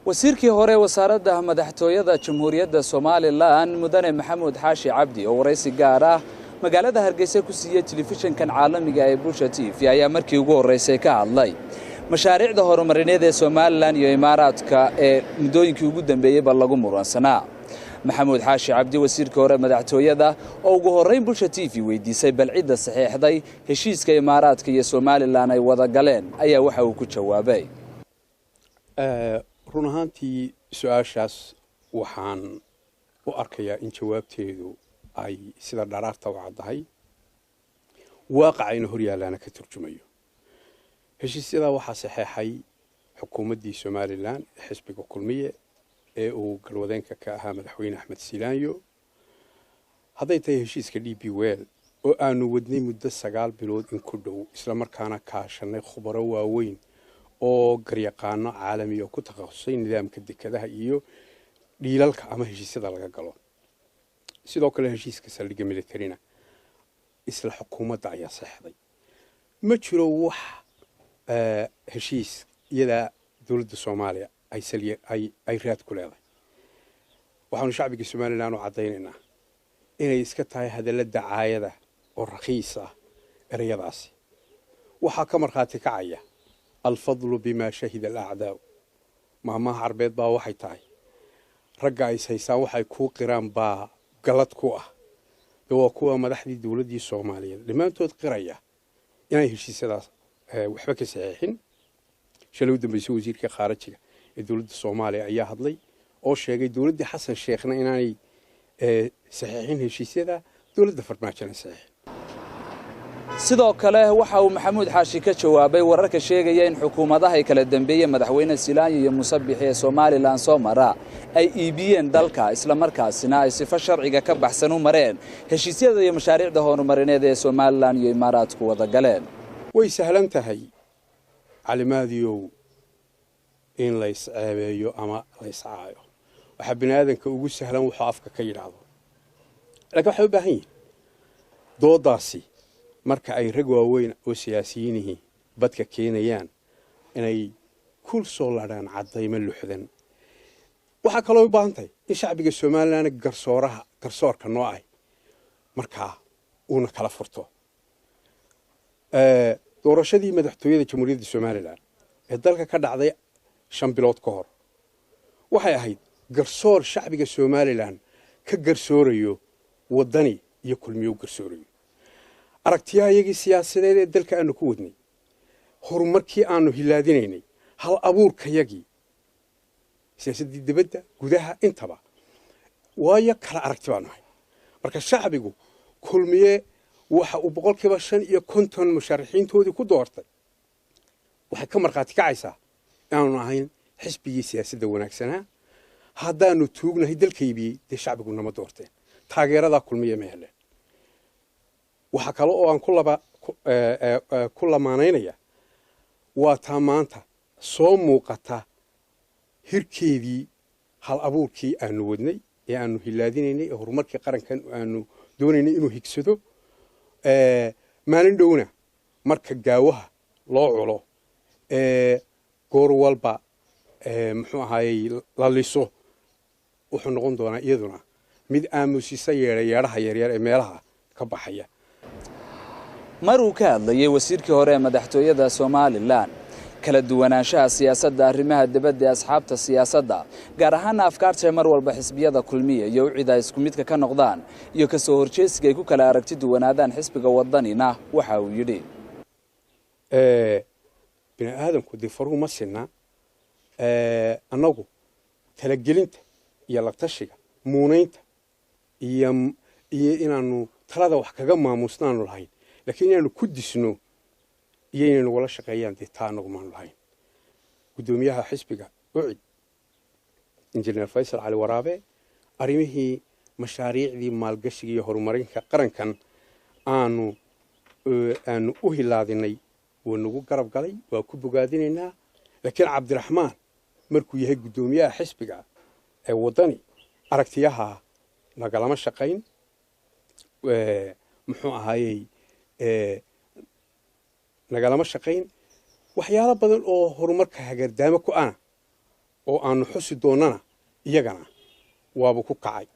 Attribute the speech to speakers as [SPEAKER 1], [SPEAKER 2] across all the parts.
[SPEAKER 1] Wasiirkii hore wasaaradda madaxtooyada Jamhuuriyadda Somalilan, Mudane Maxamuud Xaashi Cabdi, oo waraysi gaar ah magaalada Hargeysa ku siiyey telefishinkan caalamiga ee Bulsha TV, ayaa markii ugu horreysay ka hadlay mashaariicda horumarineed ee Somalilan iyo Imaaraadka ee muddooyinkii ugu dambeeyeyba lagu muransanaa. Maxamuud Xaashi Cabdi, wasiirkii hore madaxtooyada, oo ugu horrayn Bulsha TV weydiisay bal cidda saxiixday heshiiska Imaaraadka iyo Somalilan ay wada galeen, ayaa waxa uu ku jawaabay:
[SPEAKER 2] Run ahaantii, su-aashaas waxaan u arkayaa in jawaabteedu ay sida dharaarta u caddahay, waaqacayna hor yaalaana ka turjumayo. Heshiisyadaa waxaa saxeexay xukuumaddii Somalilan ee xisbiga Kulmiye ee uu galwadeenka ka ahaa Madaxweyne Axmed Silaanyo. Hadday tahay heshiiska DP World oo aanu wadnay muddo 9 bilood in ku dhow, islamarkaana kaashanay khubaro waaweyn oo garyaqaano caalami oo ku takhasusay nidaamka dekadaha iyo dealalka ama heshiisyada laga galo. Sidoo kale heshiiska saldhigga militarina isla xukuumadda ayaa saxday. Ma jiro wax heshiis iyadaa dowladda Soomaaliya ay raad ku leedahay. Waxaanu shacbiga Somalilan u caddaynaynaa inay iska tahay hadalla dacaayada oo rakhiis ah ereyadaasi. Waxaa ka markhaati kacaya "alfadlu bimaa shahida alacdaa". Maahmaaha Carbeed baa waxay tahay ragga ay haysaan waxay kuu qiraan baa galad ku ah. De waa kuwa madaxdii dowladdii Soomaaliyeed dhammaantood qiraya inay heshiisyadaas waxba ka saxiixin. Shalay u dambeysay wasiirka khaarajiga ee dowladda Soomaaliya ayaa hadlay oo sheegay dowladdii Xasan Sheekhna inaanay saxiixin heshiisyada, dowladda Farmaajona saxiixin.
[SPEAKER 1] Sidoo kale waxa uu Maxamuud Xaashi ka jawaabay wararka sheegaya in xukuumadaha ay kala dambeeyeen Madaxweyne Silaanyo iyo Muuse Bixi ee Somalilan soo mara ay iibiyeen dalka, islamarkaasina ay sifo sharciga ka baxsan u mareen heshiisyada iyo mashaariicda horumarineed ee Somalilan iyo Imaaraadku wada galeen.
[SPEAKER 2] Way sahlan tahay, calimaadiyow, in lays ceebeeyo ama layscaayo. Waxaa bini aadanka ugu sahlan wuxuu afka ka yidhaahdo, laakiin waxay u baahan yihin doodaasi marka ay rag waaweyn oo siyaasiyiinihii badka keenayaan inay ku soo ladhaan caddaymo luxdan. Waxaa kaloo u baahan tahay in shacbiga Somalilan garsooraha garsoorka noo ah markaa uuna kala furto. Doorashadii madaxtooyada Jamhuuriyadda Somalilan ee dalka ka dhacday 5 bilood ka hor waxay ahayd garsoor shacbiga Somalilan ka garsoorayo Waddani iyo Kulmiyo u garsoorayo. Aragtiyaha iyagii siyaasadeed ee dalka aanu ku wadnay, horumarkii aanu hilaadinaynay, hal abuurkayagii siyaasaddii dibadda, gudaha intaba, waayo kala aragti baanu ahay. Marka shacbigu Kulmiye waxa uu 55% musharaxiintoodii ku doortay waxay ka markhaati kacaysaa inaanu ahayn xisbigii siyaasadda wanaagsanaa. Haddaanu tuugnahay dalka iibiyey, dee shacbigu nama doorteen, taageeradaa Kulmiye ma heleen. Waxaa kale oo aan ku lamaanaynaya waa taa maanta soo muuqata hirkeedii hal abuurkii aanu wadnay ee aanu hilaadinaynay ee horumarkii qarankan aanu doonaynay inuu higsado. Maalin dhowna marka gaawaha loo culo goor walba, muxuu ahaayey, la liso, wuxuu noqon doonaa iyaduna mid aamusisa yeedha yeedhaha yaryar ee meelaha ka baxaya.
[SPEAKER 1] Mar uu ka hadlayay wasiirkii hore ee madaxtooyada Somalilan kala duwanaanshaha siyaasadda arrimaha dibadda ee asxaabta siyaasadda, gaar ahaana afkaarta mar walba xisbiyada Kulmiya iyo UCID ay isku midka ka noqdaan iyo kasoo horjeesiga ay ku kala aragti duwanaadaan xisbiga Wadanina, waxa uu yidhi:
[SPEAKER 2] Bini aadamku dee faruhu ma sinna. Annagu talagelinta iyo la tashiga, muunaynta iyo inaanu talada wax kaga maamuusnaanu lahayn, laakiin inaanu ku disno iyo inay nagula shaqeeyaan, dee taa anagu maanu lahayn. Guddoomiyaha xisbiga UCID, Injineer Faysal Cali Waraabe, arrimihii mashaariicdii maalgashiga iyo horumarinka qarankan aanu u hilaadinay wuu nagu garab galay, waa ku bogaadinaynaa. Laakiin Cabdiraxmaan markuu yahay guddoomiyaha xisbiga ee Waddani, aragtiyaha nagalama shaqayn, muxuu ahaayey, nagalama shaqayn. Waxyaalo badan oo horumarka hagardaamo ku ana Oo aanu xusi doonnana iyagana waaba ku kacay,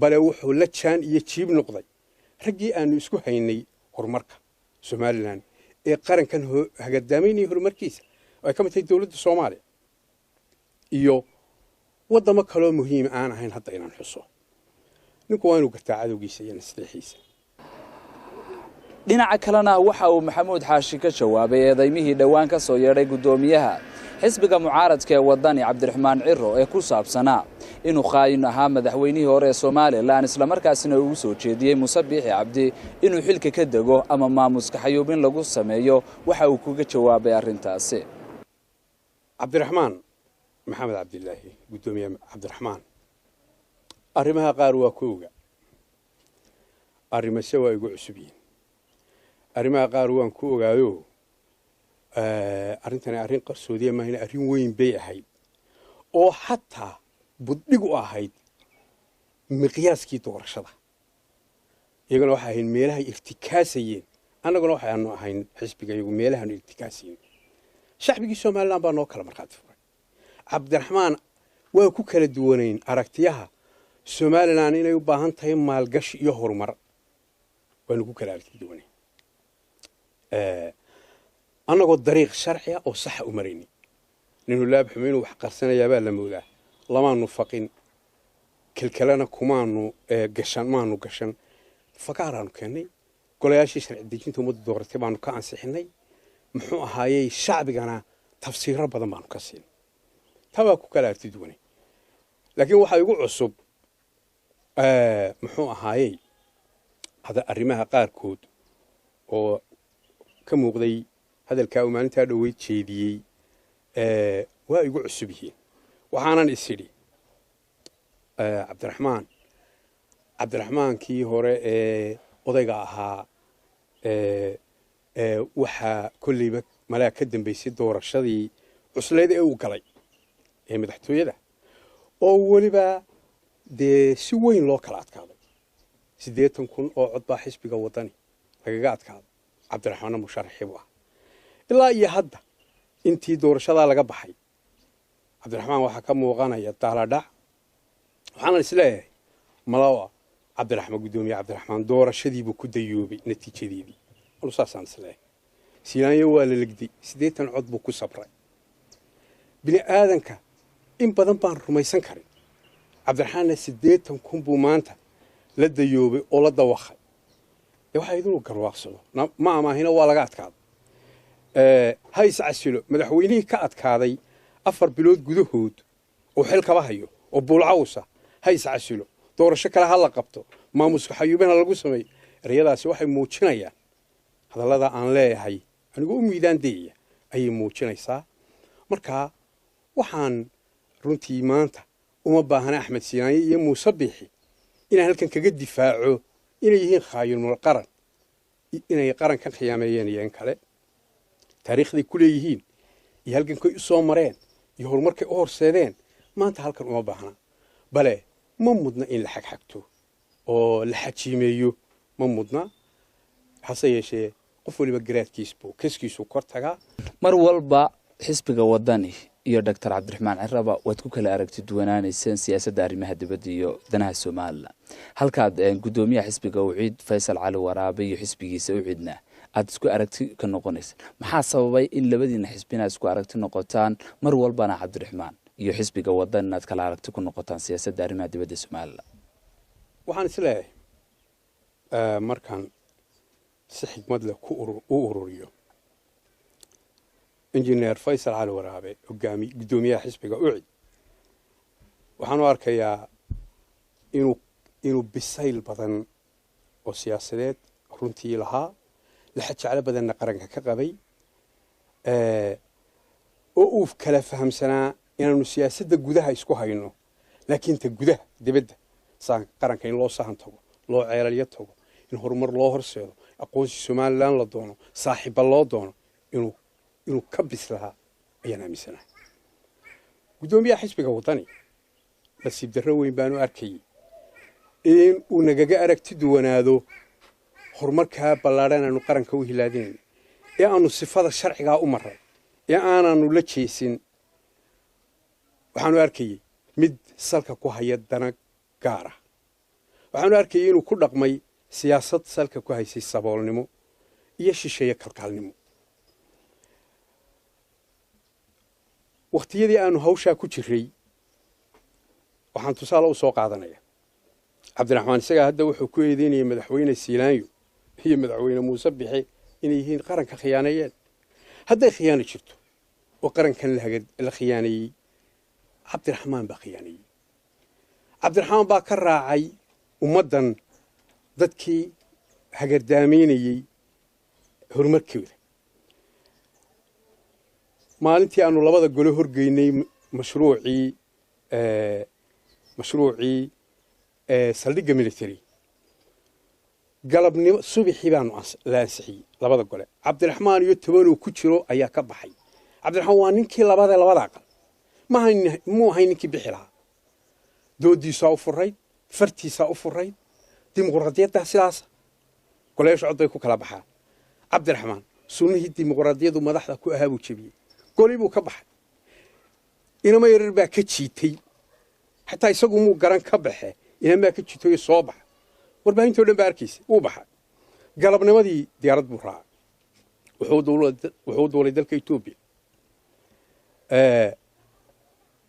[SPEAKER 2] bale wuxuu la jaan iyo jiib noqday raggii aanu isku haynay horumarka Somalilan ee qarankan hagadaamaynaya horumarkiisa, oo ay ka mid tahay dowladda Soomaaliya iyo waddamo kaloo muhiim aan ahayn hadda inaan xuso. Ninku waa inuu gartaa cadowgiisa iyo nasleexiisa.
[SPEAKER 1] Dhinaca kalena, waxa uu Maxamuud Xaashi ka jawaabay eedaymihii dhowaan ka soo yeedhay guddoomiyaha xisbiga mucaaradka ee Wadani, Cabdiraxmaan Ciro, ee ku saabsanaa inuu khaayin ahaa madaxweynihii hore ee Somalilan, islamarkaasina ugu soo jeediyey Muuse Biixi Cabdi inuu xilka ka dego ama maamuska xayuubin lagu sameeyo. Waxa uu kaga jawaabay arrintaasi.
[SPEAKER 2] Cabdiraxmaan Maxamed Cabdilaahi, guddoomiye Cabdiraxmaan, arrimaha qaar waa ku oga, arrimase waa igu cusub yihin. Arrimaha qaar waan ku ogaayo, arrintani arrin qarsoodiya maahayna, arrin weyn bay ahayd oo xataa buddhig u ahayd miqyaaskii doorashada. Iyaguna waxay ahayd meelahay irtikaasayeen, annaguna waxaanu ahayn xisbiga iyagu meelahaanu irtikaasayeen. Shacbigii Somalilan baa noo kala markhaati furay. Cabdiraxmaan waa ku kala duwanayn aragtiyaha Somalilan inay u baahan tahay maalgashi iyo horumar, waanu ku kala aragti duwanayn, annagoo dariiq sharciga oo saxa u maraynay. Ninuu laabxumo inuu wax qarsanayaabaa la moodaa. Lamaanu faqin, kelkelana kumaanu gashan, maanu gashan. Fakaaraanu keennay, golayaashii sharci dejinta ummadda dooratay baanu ka ansixinay, muxuu ahaayey, shacbigana tafsiiro badan baanu ka siinay. Taa waa ku kala aragti duwanay, laakiin waxaa igu cusub, muxuu ahaayey, hada arrimaha qaarkood oo ka muuqday hadalkaa uu maalintaa dhoweyd jeediyey waa igu cusub yihiin. Waxaanan is idhi Cabdiraxmaan, Cabdiraxmaankii hore ee odayga ahaa, waxaa kolleyba malaa ka dambaysay doorashadii cuslayd ee uu galay ee madaxtooyada, oo weliba dee si weyn loo kala adkaaday. 80,000 oo cod baa xisbiga Wadani lagaga adkaaday. Cabdiraxmaanna musharaxii buu ah. Ilaa iyo hadda intii doorashadaa laga baxay, Cabdiraxmaan waxaa ka muuqanaya daaladhac. Waxaanan isleeyahay malawa Cabdiraxmaan, guddoomiye Cabdiraxmaan, doorashadiibuu ku dayoobay natiijadeedii. Anu saasaan isleeyahay. Silaanyo waa la legday, 80 cod buu ku sabray. Bini aadanka in badan baan rumaysan karin. Cabdiraxmaanna 80,000 buu maanta la dayoobay oo la dawaqay. Dee waxaa idinu garwaaqsado ma amaahina, waa laga adkaaday, ha iscasilo. Madaxweynihii ka adkaaday 4 bilood gudahood oo xil kaba hayo oo buulcawsa, ha iscasilo, doorasho kale ha la qabto, maamuska xayuubina lagu sameeyo. Ereyadaasi waxay muujinayaan hadallada aan leeyahay anigoo u miidaan dayaya ayay muujinaysaa. Marka waxaan runtii maanta uma baahana Axmed Siinaanye iyo Muuse Biixi inaan halkan kaga difaaco inay yihiin khaayinul qaran, inay qarankan khiyaameeyeen iyo in kale. Taariikhday ku leeyihiin iyo halgankay u soo mareen iyo horumarkay u horseedeen maanta halkan uma baahna. Bale ma mudna in la xagxagto oo la xajiimeeyo, ma mudna. Hase yeeshee qof waliba garaadkiis buu keskiisuu kor tagaa.
[SPEAKER 1] Mar walba xisbiga Wadani iyo Doctor Cabdiraxmaan Ciraba waad ku kala aragti duwanaanayseen siyaasadda arrimaha dibadda iyo danaha Somalilan, halkaad guddoomiyaha xisbiga Uciid, Faysal Cali Waraabe, iyo xisbigiisa Ucidna aad isku aragti ka noqonaysa. Maxaa sababay in labadiina xisbina isku aragti noqotaan, mar walbana Cabdiraxmaan iyo xisbiga Wadan inaad kala aragti ku noqotaan siyaasadda arrimaha dibadda Somalilan?
[SPEAKER 2] Waxaan isleeyahay, markaan si xigmad leh ku u ururiyo, Injineer Faysal Cali Waraabe, hogaami guddoomiyaha xisbiga Ucid, waxaan u arkayaa inuu bisayl badan oo siyaasadeed runtii lahaa, laxa jeclo badanna qaranka ka qabay, oo uu kala fahamsanaa inaanu siyaasadda gudaha isku hayno, laakiin ta gudaha dibadda qaranka in loo sahan tago, loo ceelalyo tago, in horumar loo horseedo, aqoonsi Somalilan la doono, saaxiibba loo doono, inuu ka bislahaa ayaan aaminsanahay. Guddoomiyaha xisbiga Waddani nasiib darro weyn baanu arkayay in uu nagaga aragti duwanaado horumarkaa ballaadhan aanu qaranka u hilaadinayno, ee aanu sifada sharcigaa u maray, ee aanaanu la jeesin. Waxaanu arkayey mid salka ku haya dana gaara. Waxaanu arkayey inuu ku dhaqmay siyaasad salka ku haysay saboolnimo iyo shisheeye kalkaalnimo. Wakhtiyadii aanu hawshaa ku jiray, waxaan tusaale u soo qaadanaya Cabdiraxmaan. Isagaa hadda wuxuu ku eedeynayay Madaxweyne Siilaanyo iyo Madaxweyne Muuse Bixe inay yihiin qaranka khiyaaneeyeen. Hadday khiyaano jirto oo qarankan la khiyaaneeyey, Cabdiraxmaan baa khiyaaneeyey. Cabdiraxmaan baa ka raacay ummaddan dadkii hagardaamaynayey horumarkooda. Maalintii aanu labada gole horgeynay mashruucii saldhigga military, galabnimo subaxii baanu la ansixiyey labada gole. Cabdiraxmaan iyo tobanuu ku jiro ayaa ka baxay. Cabdiraxmaan waa ninkii labada aqal, muu ahayn ninkii bixi lahaa. Doodiisaa u furayd, fartiisaa u furayd, dimuqraadiyaddaa sidaasa, goleyaasha cod bay ku kala baxaan. Cabdiraxmaan sunnihii dimuqraadiyadu madaxda ku ahaa buu jebiyey, goli buu ka baxay. Inama yarar baa ka jiitay, xataa isagu muu garan ka baxe, inamaa ka jiitoyo soo baxa. Warbaahintoo dhan baa arkaysa wuu baxay. Galabnimadii diyaarad buu raacay, wuxuu duulay dalka Etoobiya.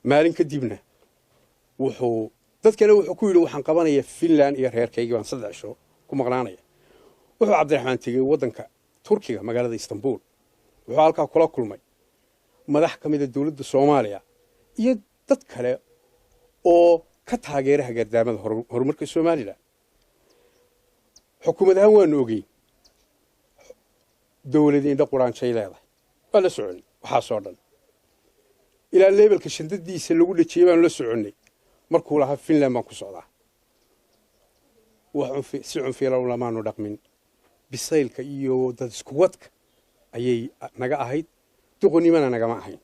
[SPEAKER 2] Maalin kadibna wuxuu dadkana wuxuu ku yidhi, waxaan qabanaya Finland iyo reerkaygii baan 3 cisho ku maqnaanaya. Wuxuu Cabdiraxmaan tegey waddanka Turkiga, magaalada Istanbul. Wuxuu halkaa kula kulmay madax ka mida dowladda Soomaaliya iyo dad kale oo ka taageera hagardaamada horumarka Somalilan. Xukuumad ahaan waanu ogeyn dowladi indho quraanjay leedahay, waa la soconnay waxaasoo dhan. Ilaa leebelka shandadiisa lagu dhejiyey baanu la soconnay. Markuu lahaa Finland baan ku socdaa, si cunfiila lamaanu dhaqmin. Bisaylka iyo dad iskuwadka ayay naga ahayd, duqonnimana nagama ahayn.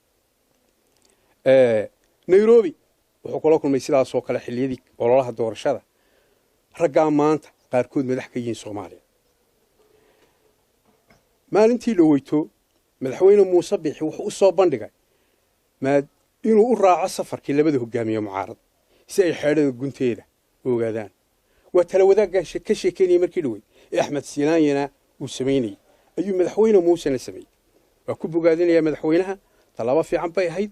[SPEAKER 2] Nairobi wuxuu kula kulmay sidaasoo kale xilliyadii ololaha doorashada raggaa maanta qaarkood madax ka yihiin Soomaaliya. Maalintii dhoweyto Madaxweyne Muuse Biixi wuxuu u soo bandhigay inuu u raaco safarkii labada hogaamiye mucaarad si ay xeedhada gunteeda u ogaadaan. Waa tala wadaaggan ka sheekeynayay markii dhoweyd ee Axmed Siinaanyana uu samaynayey ayuu Madaxweyne Muusena sameeyey. Waa ku bogaadinayaa madaxweynaha, tallaabo fiican bay ahayd.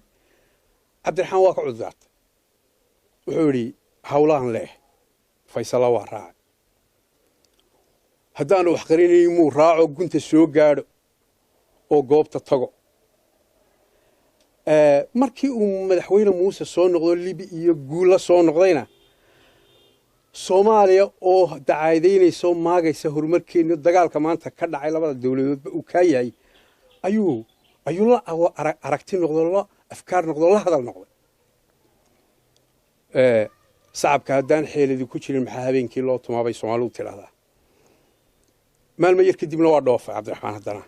[SPEAKER 2] Cabdiraxmaan waa ka cudurdaartay, wuxuu yidhi hawlahan leeh. Faysalla waa raacay. Haddaanu wax qarinayn muu raaco, gunta soo gaadho oo goobta tago. Markii uu Madaxweyne Muuse soo noqdo, Libi iyo guulla soo noqdayna, Soomaaliya oo dacaadaynaysa oo maagaysa horumarkeena, dagaalka maanta ka dhacay labada dowladoodba uu kaa yahay, ayuu la aragti noqdo, la afkaar noqdo, la hadal noqday. Sacabka haddaan xeeladi ku jirin maxaa habeenkii loo tumaabay Soomaalidu tidhahdaa. Maalmo yar kadibna waa dhoofay Cabdiraxmaan haddana,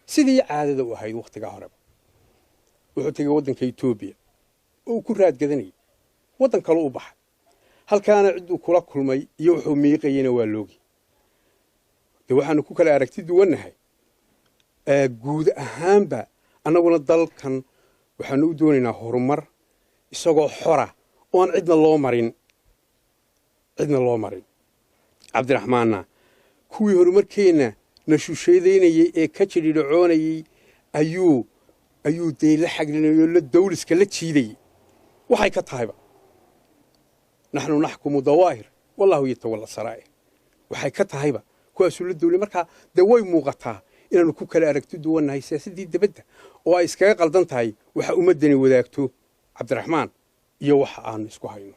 [SPEAKER 2] sidii caadada u ahayd wakhtigaa horeba. Wuxuu tegey waddanka Etoobiya oo uu ku raadgadanayay, waddan kale u baxay. Halkaana cidduu kula kulmay iyo wuxuu miiqayeyna waa loogi. Dee waxaanu ku kala aragti duwannahay guud ahaanba. Annaguna dalkan waxaanu u doonaynaa horumar isagoo xora oo aan cidna loo marin, cidna loo marin. Cabdiraxmaanna kuwii horumarkeenna na shusheedaynayey ee ka jidhidhacoonayey ayuu dee la xaglinayoo la dawliska la jiidayey. Waxay ka tahayba, naxnu naxkumu dawaahir wallahu yatawalla saraa'ir. Waxay ka tahayba kuwaasuu la dawlay. Markaa dee way muuqataa inaanu ku kala aragti duwannahay siyaasaddii dibadda oo ay iskaga qaldan tahay waxa ummaddani wadaagto Cabdiraxmaan iyo waxa aanu isku hayno.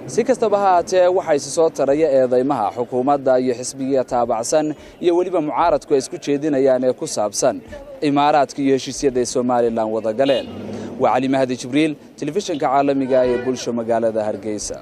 [SPEAKER 1] Si kastaba ha haatee, waxaa isi soo taraya eedaymaha xukuumadda iyo xisbiga taabacsan iyo weliba mucaaradku ay isku jeedinayaan ee ku saabsan Imaaraadka iyo heshiisyada ay Somalilan wada galeen. Waa Cali Mahdi Jibriil, telefishinka caalamiga ee Bulsho, magaalada Hargeysa.